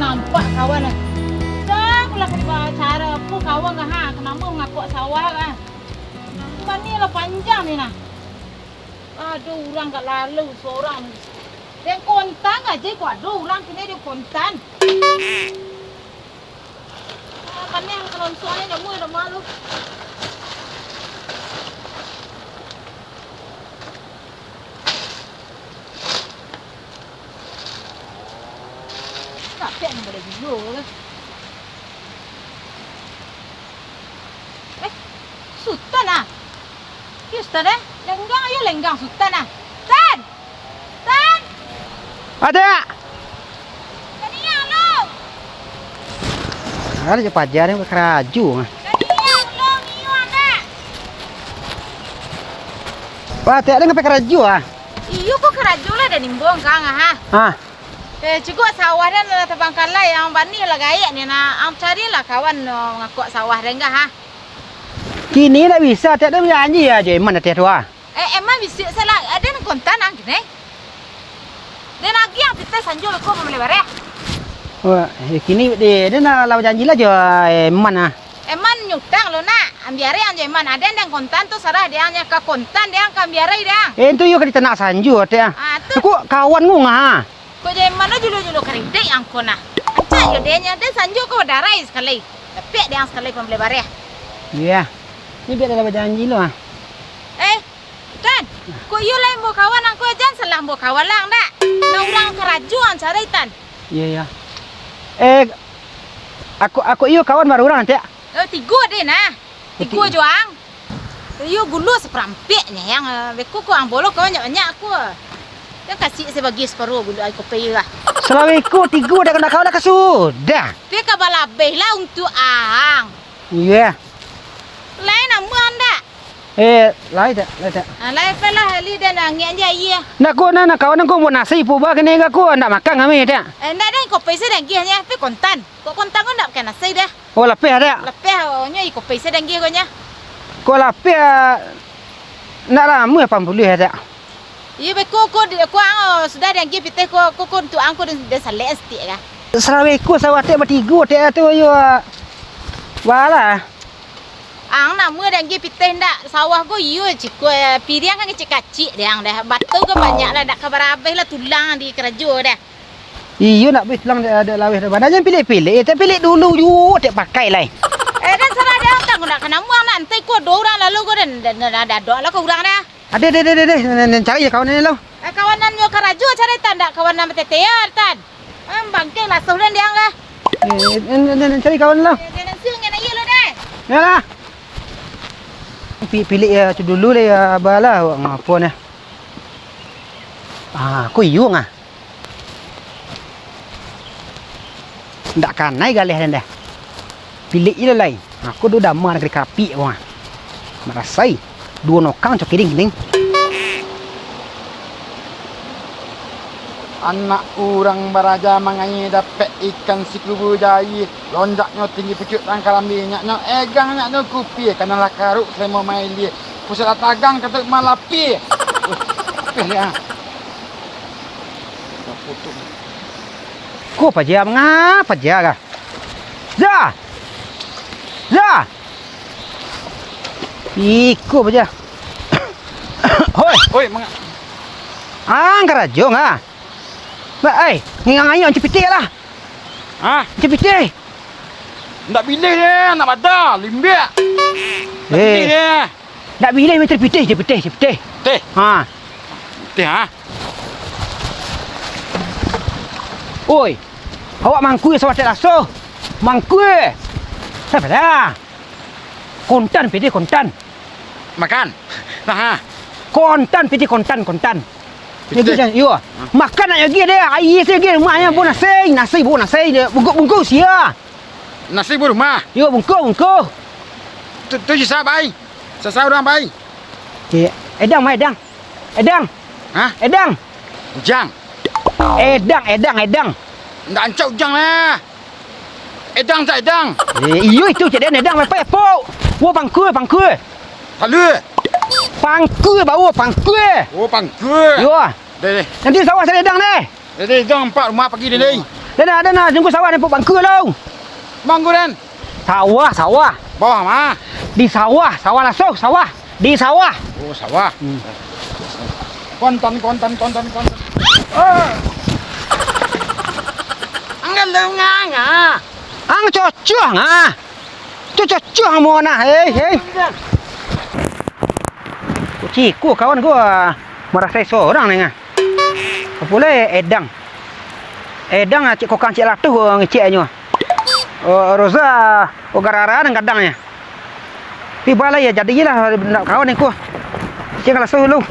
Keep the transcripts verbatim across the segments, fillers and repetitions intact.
Nampak kawan lah. Dah, pulang ka di bawah cara aku kawan kah, ha? Kanamo mangakok sawah kah? Bani lah panjang ni nah. Aduh, urang gak lalu sorang. Den kontan aja kok ado urang kini den kontan. Ah, kanai kalonsongnyo dak muah dak malu. Kapek nan bada juo lah. Eh, Sutan ah. Yo, Sutan eh. Lenggang ayo lenggang Sutan ah. Tan! Tan! Ado. Taniang lo. Ado je paja ni karajo ah. Taniang lo, iyo anak. Wah, tiak den ngapai karajo ah? Iyo, ko karajo lah, den imbau kang ah. Ah. Eh, cukuik sawah den lah tabangkalai, ang bani lah gaek ni nah, ang carilah kawan, no, mangakok sawah den kah, ha? Kini ndak bisa, tiak den bajanji ajo Eman ateh tu, ha. Eh, Eman bisuak salah, den kontan ang kini. Den agiah pitih sanjo lo ko mambali bareh. Wah, eh, kini di, den lah, lah bajanji lah jo Eman, ha. Eman nyutang lo nak, ambiarai ang jo Eman, aden den kontan tu sarah di ang, ka kontan di ang ka ambiarai di ang. Eh, tu iyo ka ditanak sanjo, tiak ah. Ah, tu. Ko kawan ngungah, ha. Kok jan mano julo-julo karidek ang ko nah. Acak jo den nyo, den sanjo ko badarai sakali. Dapek den sakali pambali bareh. Iyo. Ni biak dah bajanji lo ah. Eh, Tan, kok iyo lai ambo kawan ang ko, jan salah ambo kawan lah ang dak. Nah urang karajo ang cari Tan. Iyo, iyo. Eh, aku, aku iyo kawan baru urang, Tek. Eh, tigo deh nah. Tigo jo ang. Iyo, gulo saparampek nyo, yang, eh, beko ko ang bolo ko banyak-banyak ko. Yang kasih sabagi saparo gulo ai kopi lah. Salawiko tigo dah kena kau dah kasudah. Tapi ka balabeh lah untuk ang. Iyo. Lain amuah ndak? Eh, lai tak, lai tak. Ah, lai apalah, ali dan angin je iya. Ndak ko, nah, nah, kawan ko buat nasi, puba kene ka ko, ndak makan kami, tak? Eh, ndak deh, kopi saya dan gih nya, tapi kontan. Kok kontan ko ndak pakai nasi dah. Oh, lapeh ado? Lapeh, oh, nyo iko pai sadang gih ko nya. Ko lapeh, ah, nak lamo lapan puluah ado? Iyo, beko ko, di, ko ang, oh, sudah dianggi pitih ko, ko, ko untuak ang ko den, den salek saketek ka. Sarawa iko sawah tek batigo tek tu yo, ah, balah. Ang namo dianggi pitih ndak? Sawah ko iyo ciko, eh, piriang kan kacik-kacik deh ang dah. Batu kan banyak lah, ndak ka barabeh lah tulang di karajo dah. Iyo, nak bih tulang dek, dek laweh tu. Badan jan pilek-pilek, eh, tak pilek dulu juo, tak pakai lai. Eh, dan salah dah, kan, nak kena muang nak, entai ko dua urang lalu ko, dan, dan, dan, dan, dan, doa lah ko urang dah. Ade, ade, ade, ade, nan, nan cari je kawan ni lo. Eh, kawan nan nyo karajo cari tan, dak kawan nan batete ya, tan. Em, bangke lah, sudah diang lah. Eh, nan, nan, nan cari kawan lo. Eh, jangan siung, jangan iya lo deh. Ya lah. Pi-, pilek ya, tu dulu lah ya, abah lah, awak ngapo nah. Ah, ko iyo ngah. Ndak kanai galeh den dah. Pilek je lah lai. Aku duo dama nagari karapik ko mah. Marasai. Duo nokang coki ding, ding. Anak urang baraja mangaia dapek ikan sikubur jaie. Lonjaknyo tinggi pucuak tangkalam dinyaknyo egang nyaknyo kupie, kana lah karuk salamo mailie. Pusat lah tagang katuak malapie. Uh, peh liak ah. Ko paja manga, paja kah? Za! Za! Iko paja. Hoi! Oi, manga- Ang karajo ngah? Ba, ai, ngingang ayo ancu pitih lah. Hah? Ancu pitih. Ndak bilih deh, nak bada, limbek. Ndak Eh. bilih deh. Ndak bilih, meh, pitih, pitih, pitih. Teh. Ha. Teh, ha? Oi, awak mangkui sawatek raso. Mangkui. Siapa dah? Kontan, pitih kontan. Makan. Nah, ha. Kontan, pitih kontan, kontan. Pitih. Yo, yo. Hah? Makan nak yo, deh. Aia se, deh. Rumah nya, bo nasi, nasi, bo nasi, deh. Bungkus, bungkus, ya. Nasi bo rumah. Yo, bungkus, bungkus. Tu, tu sisa, bai. Sisa urang, bai. Eh, edang, mai, edang. Edang. Hah? Edang. Ujang. Edang, edang, edang. Ndak ancak ujang lah. Edang tak edang? Eh, iyo itu cek den edang, pai, pai, pok. Wo, pangkue, pangkue. Palu. Pangkue, bawo, pangkue. Oh, pangkue. Yo. Deh, deh. Nanti sawah cari edang deh. Deh, deh, edang empat rumah pagi deh, deh. Den, ah, den, ah, tunggu sawah, den, pok bangku lu. Bangku, den. Sawah, sawah. Bawah ma? Di sawah, sawah langsung, sawah. Di sawah. Oh, sawah. Hmm. Kontan, kontan, kontan, kontan. Oh. Anggan lu nganga. Ang cocok, ah. Cucu-cucu mo nah, hei, hei. Kuciku kawan gua, marasai sorang ni ngah. Apo lai Edang. Edang cik kokang cik latuh ngecek nyo. Oh, Roza, oh, gara-gara nang gadang nya. Tiba lah ya, jadi lah nak kawan ni ku. Cik langsung dulu.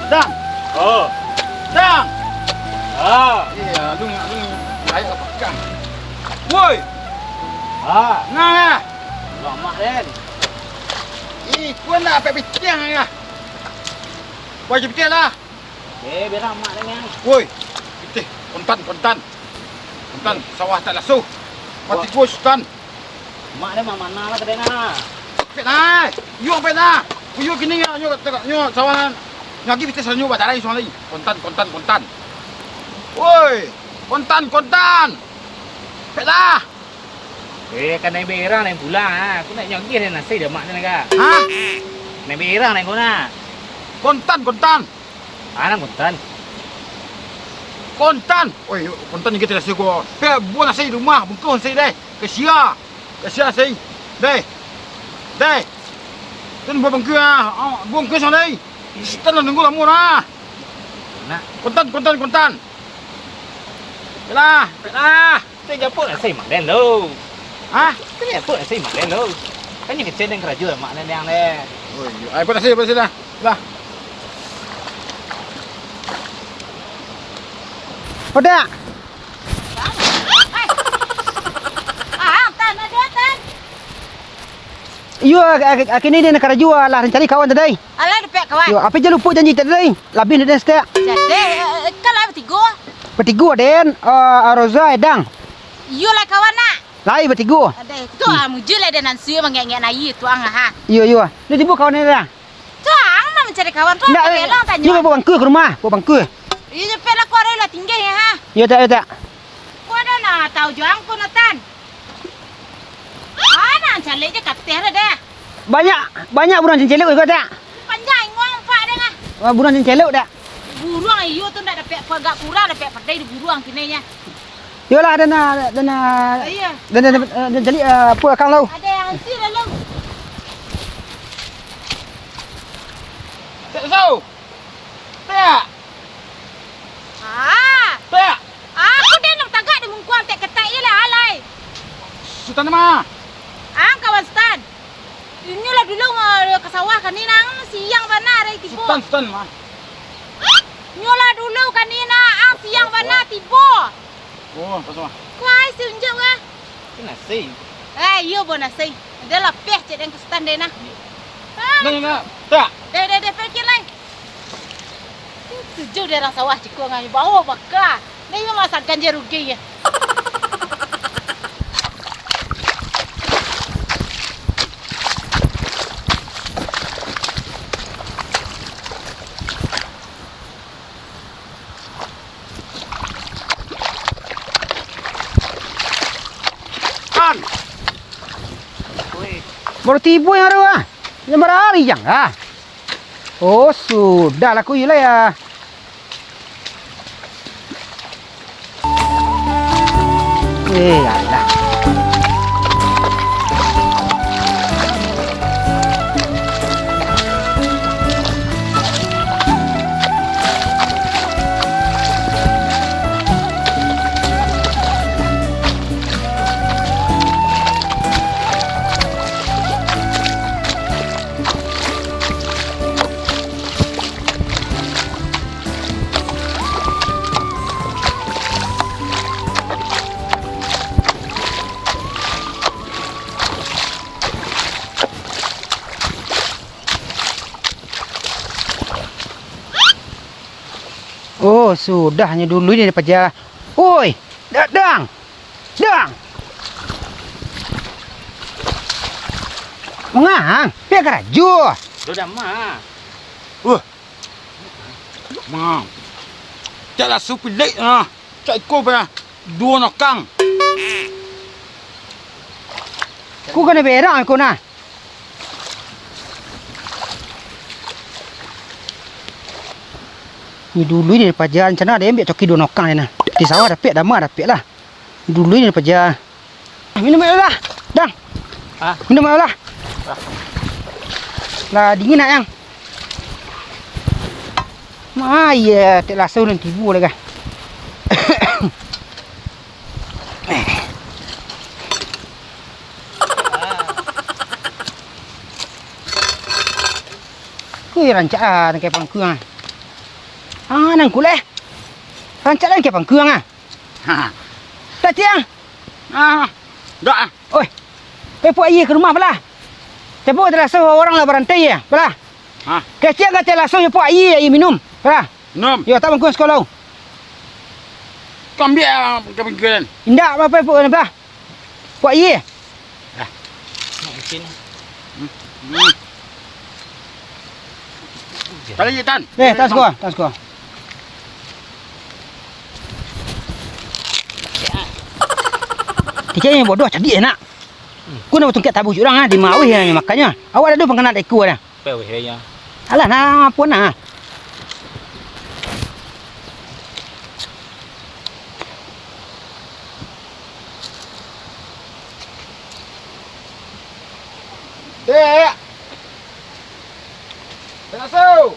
Dang! Oh. Dang! Ah. Iya, lu, lu, ayo apa kan? Woi! Ah. Nah, nah. Lamak, Den. Ih, kau nak apa pitih ya? Wajib pitih lah. Eh, berang mak ni, Nyang. Woi, pitih, kontan, kontan. Kontan, sawah tak lasuh. Mati Wah. Gus, Tan. Mak ni mak mana lah tadi nah. Pek nah, iyo pek nah. Iyo kini nyo, nyo, nyo sawah. Nyo lagi pitih sanyo batarai suang lai. Kontan, kontan, kontan. Woi, kontan, kontan. Pek lah. Eh, kan naik berang naik pulang ah. Aku nak nyogih ni nasi dah mak ni naga. Hah? Naik berang naik kona. Kontan, kontan. Anang kontan. Kontan. Oi, kontan ni kita nasi ko. Pe, buah nasi di rumah, bungkus nasi deh. Kesia. Kesia nasi. Deh. Deh. Tun buah bungkus ah. Ah, bungkus nasi. Sitan lah nunggu lama lah. Nak. Kontan, kontan, kontan. Yalah, yalah. Kita japuik lah si Mak Den tu. Hah? Kita japuik lah si Mak Den tu. Kan yang kecil dan kerajo Mak Den yang deh. Oh iya. Ayo, pada sini, pada sini dah. Dah. Udah. Ah, tan, ada tan. Iyo, ak-, ak-, ak-, kini dia nak karajo lah, cari kawan tadi. Alah, dapek kawan. Yo, apo jan lupo janji tadi. Labiah dari setek. Jadi, eh, eh, kan lah batigo. Batigo, Den. Eh, Roza, Edang. Iyo lah kawan nak. Lai batigo. Adeh, tu ah, mujur lah den ansur mangek-ngek aia tu ang, ha. Iyo, iyo. Ni tibo kawan ni dah. Tu ang nak mancari kawan tu, Ndak, ang belang tanyo. Iyo, bawa bangku ke rumah, bawa bangku. Iyo, cepet lah, kau ada lah tinggal ya, ha. Iyo, tak, iyo, tak. Kau ada nak tahu jo ang ko, Nathan. Ah, nak calik je kateh dah, dah. Banyak, banyak buruang cincin juga, tak? Panjang, ngompak dah, ngah. Wah, buruang cincin, tak? Buruang, iyo tu ndak dapek, agak kurang dapek padai di buruang kini nya. Yolah, dana, dana, Iyo. dana, dana, dana calik, eh, apa akang lau? Ada yang isi lalu. Tak tahu. Tak. Ah. Tak. Aku den nan tagak di mungkuang tek ketek je lah, alai. Sutan mah. Ang kawan Sutan. Inyo lah dulu nga-, ka sawah kani nang siang bana ari tibo. Sutan, Sutan mah. Nyo lah dulu kani na ang siang bana tibo. Oh, pas mah. Kuai si unjuk ah. Kena sei. Eh, iyo bo nasei. Dah lapeh cek den ka Sutan den nah. Ah. Nah, nah, nah. Tak. Deh, deh, deh, pikir lai. Tujuh daerah sawah ciko nganyo bawo baka. Ndak iyo masak ganjil rugi ya. An. Baru tibo yang ada ah. Yang berari yang ah. Oh, sudah lah, kuyu lah ya. Eh, alah. Oh, sudah nyo dulu ni paja. Oi, da-, dang. Dang. Mangang, piak karajo. Sudah mah. Wah. Mang. Cak lasu pilik ah. Cak iko bah. Duo nokang. Ku kana berang aku nah. Ni dulu ni paja rencana ado ambiak coki duo nokang ni nah. Di sawah dapek, dama dapek lah. Ni dulu ni paja. Minum ayo lah, Dang. Hah? Minum ayo lah. Lah dingin nak yang. Ma iya, tek laso nan tibo lah kah. Kui rancak ah, tangkai pangkuang. Ah, nangku leh. Rancak lah tangkai pangkuang ah. Ha. Tak tiang. Ah, dak ah. Oi. Pai puak aia ka rumah palah. Capo talaso urang lah barantai ya, palah. Ha. Kasian ka talaso yo puak aia, aia minum. Palah. Minum. Yo, tak bangkuang sekolah. Kambia ka pinggiran. Indak apa-apa puak palah. Puak aia. Dah. Nak mungkin. Hmm. Hmm. Kali je, Tan. Eh, tas ko, tas ko. Keceknyo bodoh, cadiak nak. Ku nak batungkek tabuh urang ah, di mawih ah, makannyo. Awak ado pangana dek ku dah. Paweh raya. Alah, nah, apo nah? Dek! Dek Asu!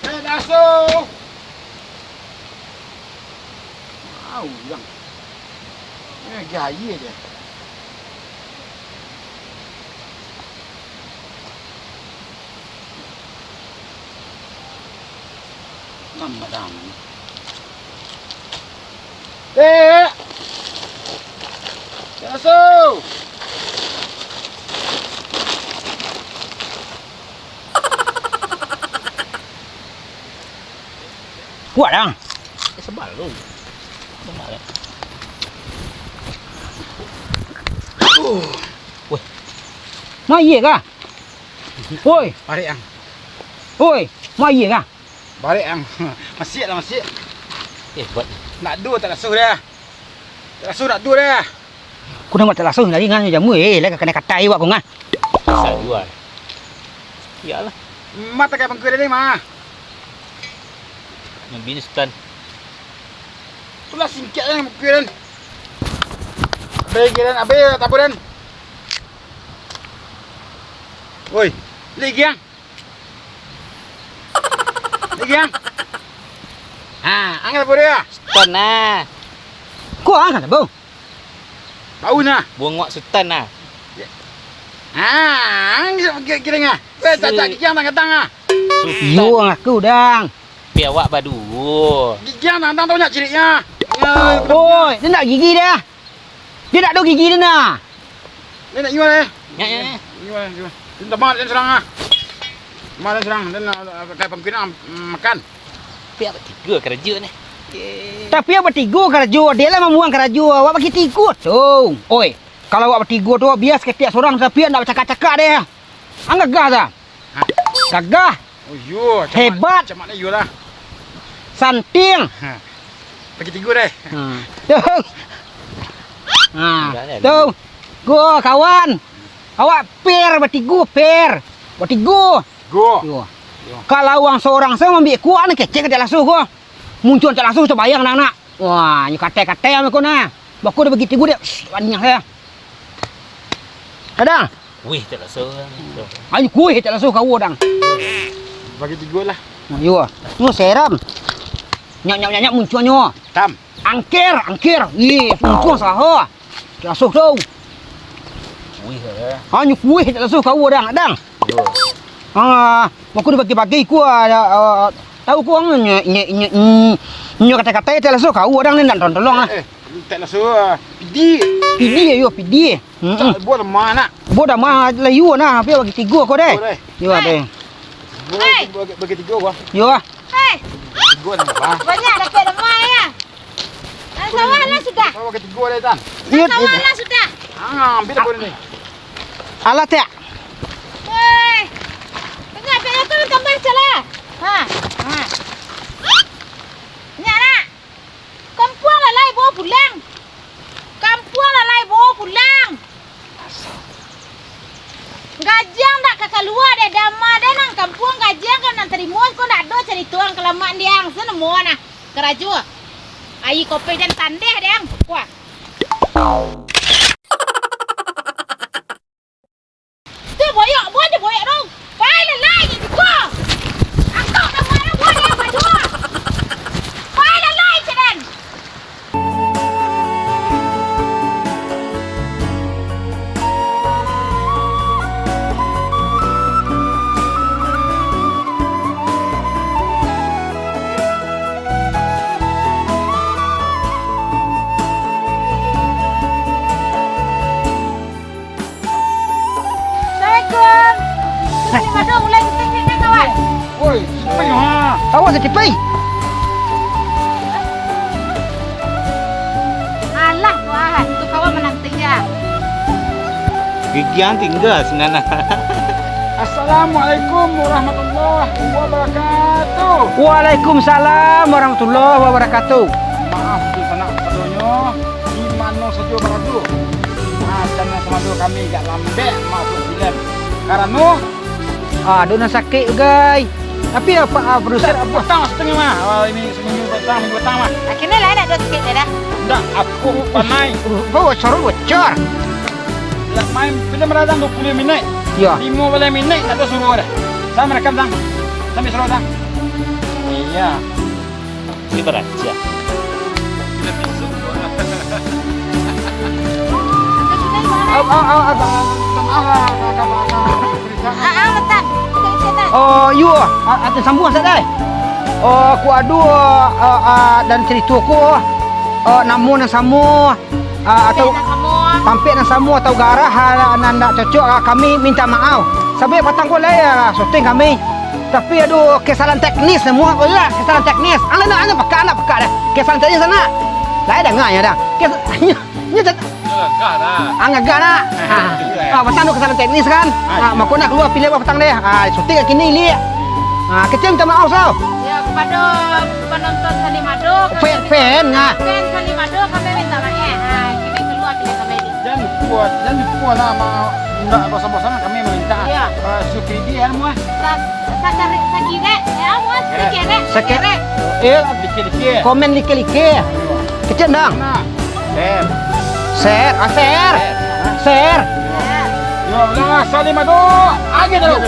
Eh, daso! Au, urang. Eh, gaya je. Nampak dah. Eh! Daso! Kuat, Ang. Eh, sebal tu. Sebal, eh. Uh. Weh. Ma iye kah? Woi. Barek, Ang. Woi, ma iye kah? Barek, Ang. Masiak lah, masiak. Eh, buat. Nak duo tak laso dah. Tak laso nak duo dah. Ku namo tak laso lagi ngan jamu, eh, lah kanai katai awak ko ngan. Bisa jua. Iyalah. Mata kayak bangku tadi mah. Yang bini setan. Itulah singkat yang bangku dan. Bagi dan abe taburan. Woi, lagi yang. Lagi yang. Ha, angkat bodoh ya. Setan nah. Ko angkat, Bang? Bau nah. Bungok sutan nah. Ya. Ah, ang bisa kira-kira ngah. Weh, cacak gigiang tang-tang ah. Sutan. Iyo, ngaku dang. Pi awak baduo. Gigiang tang-tang tau nyak ciriknya. Ya, oi, dia nak gigi dia. Dia nak do gigi dia nah. Dia nak jual eh. Ya, ya, ya. Jual, jual. Dia tak makan, dia serang ah. Makan serang, dia nak, ah, kayak pangkina, mm, makan. Tapi awak tigo karajo ni. Tapi awak batigo karajo, dia lah mambuang karajo, awak bagi tigo tu. Oi, kalau awak batigo tu, bias ketiak surang, tapi ndak bacakak-cakak deh. Ang gagah dah. Hah? Gagah. Oh, iyo, camat, hebat. Camat lah, iyo lah. Santiang. Ha. Bagi tigo deh. Ha. Tu. Ha. Enggak ada. Tu. Go, kawan. Awak pair, batigo, pair. Batigo. Go. Yo. Yo. Kalau urang sorang sajo mambiak kuak, ni kecek ka Tek Laso ko. Muncuang Tek Laso tabayang nak, nak. Wah, nyo katai-katai amai ko nah. Bako dah bagi tigo dek. Baniah sajo. Ada? Kuih Tek Laso. Ayo kuih Tek Laso kawo dang. Bagi tigo lah. Nah, yo. Nyo seram. Nyak, nyak, nyak, nyak muncuangnyo. Tam. Angker, angker. Ih, muncuang saho. Tek Laso tu. Kuih lah, eh. Ha, nyo kuih Tek Laso kawo dang, dang. Yo. Ha, bako dibagi-bagi ko, ah, ah, tahu ko ang nyo, nyo, nyo, nyo, nyo katai-katai Tek Laso kawo dang ni ndak tolong-tolong ah. Eh, eh, Tek Laso, ah, pidi. Pidi yo, pidi. Hmm. Buah lamah nak. Buah lamah lah yo nah, tapi bagi tigo ko deh. Tigo deh. Yo deh. Hei! Bagi, bagi tigo, Bang. Yo. Hei! Tigo nang, Bang. Banyak dapek lemak, ya? Nan sawah lah sudah. Sawah ketigo dah, Tan. Nan sawah lah sudah. Ah, ambil apa ni? Alah, tak. Hei! Banyak dapek tu tambah je lah. Ha, ha. Banyak nak? Kampuang lah lai bawa pulang. Kampuang lah lai bawa pulang. Gajiang dak ka kalua dek dama dek nan kampuang, gajiang ka nan tarimo ko dak ado carito ang kalamak diang, sanamo nah karajo. Ayi kopi dan tandeh dek ang. Wah. Tu boyok, buah je boyok tu. Pai lalai je juga. Angkau dah marah buah dia apa juga. Pai lalai je dan. Assalamualaikum. Tu Salih Mado mulai syuting ni kan, kawan? Woi, siapa ni, ha? Awak sakit pai. Alah, Tuhan, tu kawan mananti ya. Gigiang tinggal sinan. Assalamualaikum warahmatullahi wabarakatuh. Waalaikumsalam warahmatullahi wabarakatuh. Maaf, dunsanak sadonyo. Di mano sajo barado. Ah, channel Samado kami agak lambek maupun film. Karano, ah, ado nan sakik, gai. Tapi apa, ah, produser, apa? Patang lah syuting mah. Ah, ini seminggu patang, minggu patang mah. Akhirnya lah, nak dua sakik dah. Ndak, aku panai. Uh, uh, bocor, bocor. Lah main film radang dua puluh minit. Iya. Lima belas minit, tak ada suruh dah. Saya merekam, Tang. Sambil suruh, Tang. Iya. Ini baraja. Au, au, au, au, au, au, au, au, au, au, au. Ah, ah, letak. Letak isi, letak. Oh, iyo. Ah, ah, sambung sajo, dai. Oh, ku ado, ah, ah, dan carito ko, ah, namo nan samo. Ah, atau tampek nan samo, tampek nan samo atau garah, ah, nan ndak cocok, ah, kami minta maaf. Sabab patang ko lai, ah, syuting kami. Tapi, aduh, kesalahan teknis semua, oh, iya, kesalahan teknis. Alah, alah, alah, peka, alah, peka dah. Kesalahan teknis, anak. Lai danga nyo dah. Kes-, nyo, nyo tet-, Agak dah. Ah, patang tu kesalahan teknis kan. Ah, mako nak kalua pilih patang deh. Ah, syuting kat kini, Lik. Ah, kecil minta maaf, Sal. Ya, kepada penonton Salih Mado, fan, fan, ah. Fan Salih Mado, kami minta maaf. Ah, kini kalua pilih kami ni. Jan lupo, jan lupo lah, ma-, ndak bosan-bosan kami meminta. Iya. Ah, syukuri dia, anu, ah. Sa-, sakare-, sakirek, ya, amu, ah, sakirek, sakirek. Eh, komen like-like. Kecil dang. Nah, share. Share, ah, share. Share. Yo, ulang lah, Salih Mado. Aja terus.